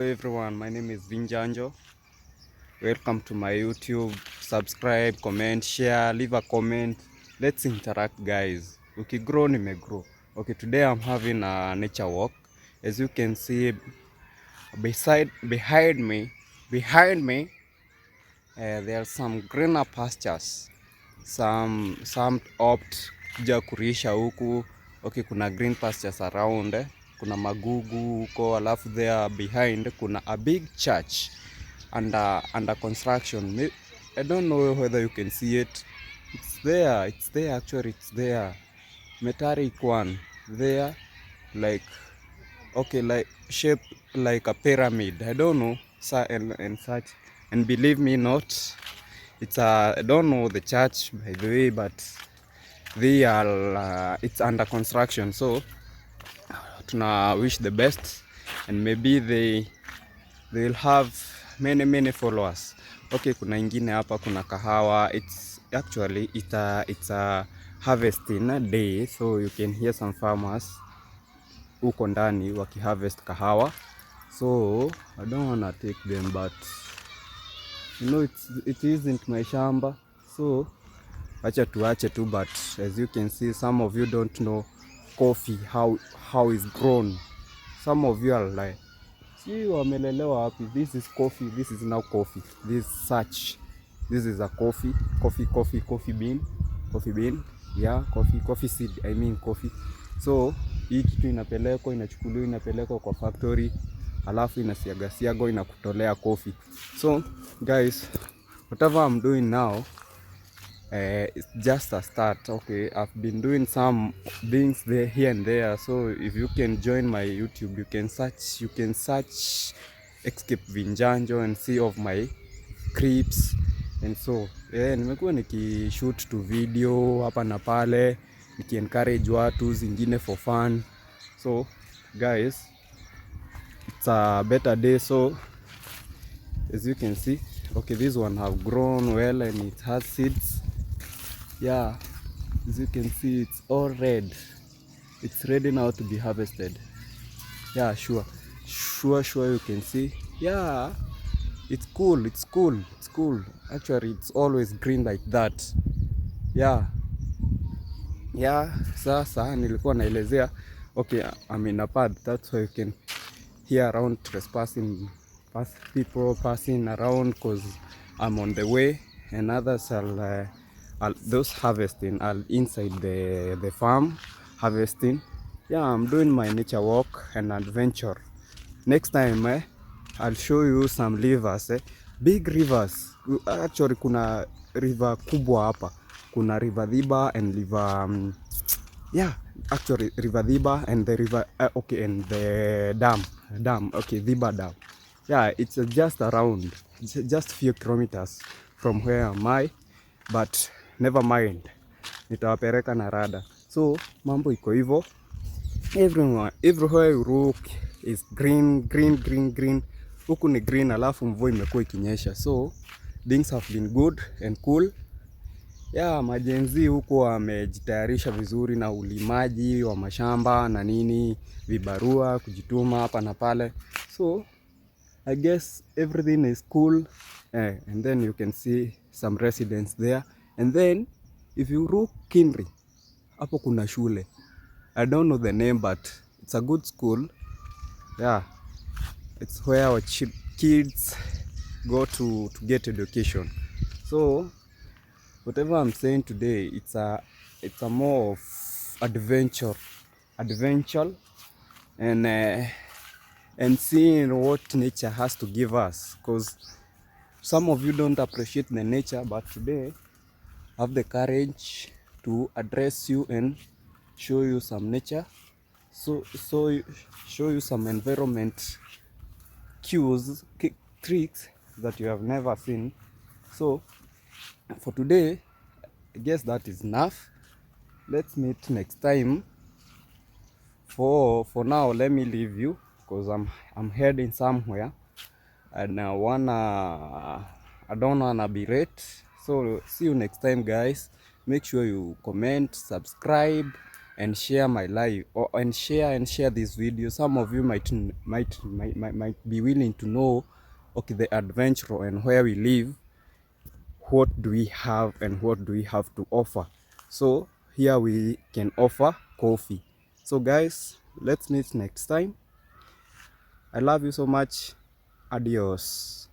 Hello everyone, my name is Vinjanjo. Welcome to my YouTube. Subscribe, comment, share, leave a comment. Let's interact, guys. Ukigrow nimegrow. Okay, today I'm having a nature walk. As you can see behind me, there are some greener pastures. Some opt kuja kurisha huku. Okay, kuna green pastures around. Kuna magugu huko, alafu there behind kuna a big church under construction. I don't know whether you can see it. It's there actually. It's there, metallic one there, like, okay, like shape like a pyramid. I don't know, and such. And believe me not, I don't know the church by the way, but they are it's under construction, so tuna wish the best, and maybe they'll have many followers. Okay, kuna ingine hapa, kuna kahawa. It's a harvesting day, so you can hear some farmers huko ndani wakiharvest kahawa. So I don't wanna take them, but you know it isn't my shamba, so acha tuache tu. But as you can see, some of you don't know coffee how is grown. Some of you are like, see, wamelelewa wapi? This is coffee. This is now coffee. This is a coffee bean. Yeah, coffee seed, I mean coffee. So hii kitu inachukuliwa inapelekwa kwa factory, alafu inasiagwa inakutolea coffee. So guys, whatever I'm doing now, it's just a start. Okay, I've been doing some things there, here and there. So if you can join my YouTube, you can search Escape Vinjanjo and see of my clips. And so nimekuwa nikishoot to video hapa na pale, encourage watu zingine for fun. So guys, it's a better day. So as you can see, okay, this one have grown well and it has seeds. Yeah, as you can see, it's all red. It's ready now to be harvested. Yeah, sure you can see. Yeah, it's cool. Actually, it's always green like that. Yeah, sasa nilikuwa naelezea. Okay, I'm in a path, that's why you can hear around people passing around, because I'm on the way, and others are those harvesting are inside the farm harvesting. Yeah, I'm doing my nature walk and adventure. Next time I'll show you some rivers, big rivers. Actually kuna river kubwa hapa. Kuna River Dhiba and river River Dhiba and the river okay, and the dam, okay, Dhiba Dam. Yeah, it's just around, just few kilometers from where am I, but never mind, nitawapeleka na rada. So mambo iko hivyo, everywhere you look is green. Huku ni green, alafu mvua imekuwa ikinyesha, so things have been good and cool. Yeah, majenzi huko wamejitayarisha vizuri na ulimaji wa mashamba na nini, vibarua kujituma hapa na pale. So I guess everything is cool. And then you can see some residents there. And then if you look keenly, hapo kuna shule. I don't know the name, but it's a good school. Yeah, it's where our kids go to get education. So whatever I'm saying today, it's a more of adventure, and seeing what nature has to give us, because some of you don't appreciate the nature, but today I have the courage to address you and show you some nature, so show you some environment cues, tricks that you have never seen. So for today, I guess that is enough. Let's meet next time. For now, let me leave you, because I'm heading somewhere, and I don't wanna be late. So see you next time, guys. Make sure you comment, subscribe, and share my live, or and share this video. Some of you might be willing to know, okay, the adventure and where we live, what do we have and what do we have to offer. So here we can offer coffee. So guys, let's meet next time. I love you so much. Adios.